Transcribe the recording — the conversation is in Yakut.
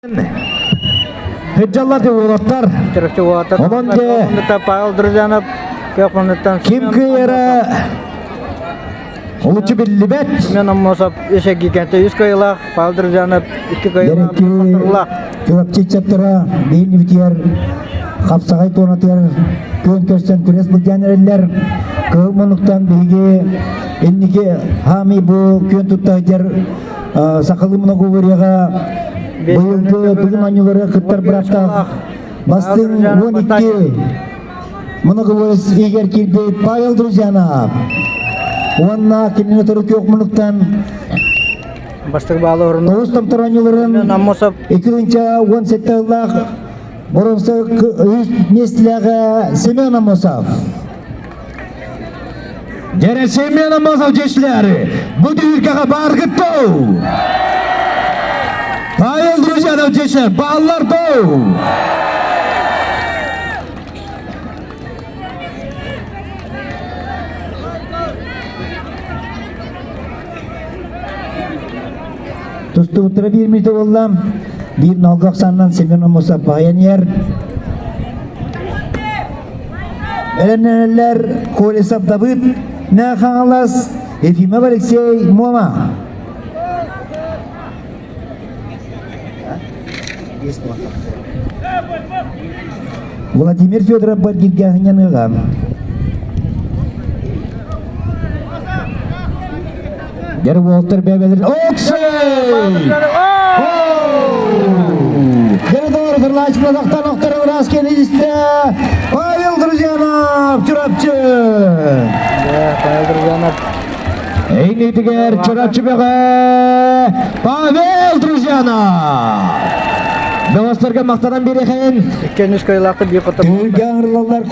Сылдьаллар уолаттар. Онон де Павел Друзьянов ким кыайара олуччу биллибэт. Семен Аммосов үс эргикэнтэ үс кыайыылаах, Павел Друзьянов икки кыайыылаах, Бэрикки Чурапчы ыччаттара биир бүтүөр хапсаҕай туонатыгар күөн көрсөн күрэс былдьаан эрэллэр. Кыһыл муннуктан биһиги инники хаамыы бу күөн тутта сылдьар сахалыы многоуверияҕа быйылгы Дыгын оонньууларыгар кыттар бырааптаах бастыҥ 12 многоборец иһигэр киирбит Павел Друзьянов уонна кинини төрүт күөх муннуктан Бастакы баалы орунна Тоҕус томтор оонньууларын Аммосов 217 сыллаах боруонса үс миэстэлээҕэ Семен Аммосов. Дьэрэ Семен Аммосов дьиэчилээри бу түһүлгэҕэ бааргыт дуу? Павел Друзьянов дьиэчилэр бааллар дуу? Тустубуттара биир мүнүүтэ буолла. Биир нолго ахсаанынан Семен Аммосов баайан иһэр. Бэлэмнэнэллэр Колесов Давыд, Хаҥалас, Ефимов Алексей, Муома. Владимир Федоров Баргиргяһыняныга. Дэр уолтар бэбэлэр Оксей! Коридор Кырлач Казахстан охтору раз келисте Павел Друзьянов Чурапчы. Павел Друзьянов. Эйнитигэр Чурапчы бөҕө Павел Друзьянов. Бөҕөстөргө махтанан биэрэхин. Икки үс кыайыылаахты биир хоту. Түһүлгэ ыҥырылаллар.